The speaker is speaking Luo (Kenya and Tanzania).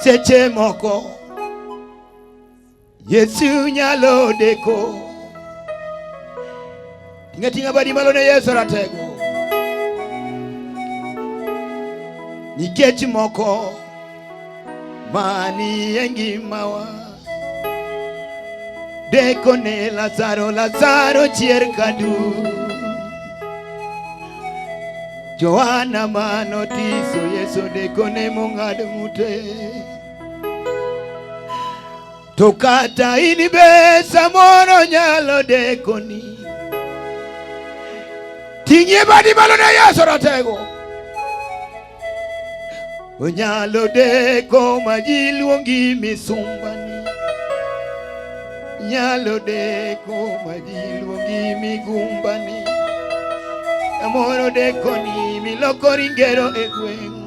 Seche moko Yesu nyalo deko. Tinga tinga badi malo ne Yesu ratego. Nikech moko mani e ngimawa. Deko ne Lazaro, Lazaro chier kadu. Johana manotiso Yesu deko ne mong'ad ng'ute. To kata in be samoro nyalo dekoni. Ting'ie badi malo ne Yesu ratego. Onyalo deko ma ji luongi misumbani. Nyalo deko ma ji luongi migumbani. Samoro dekoni milokori ngero e gweng'.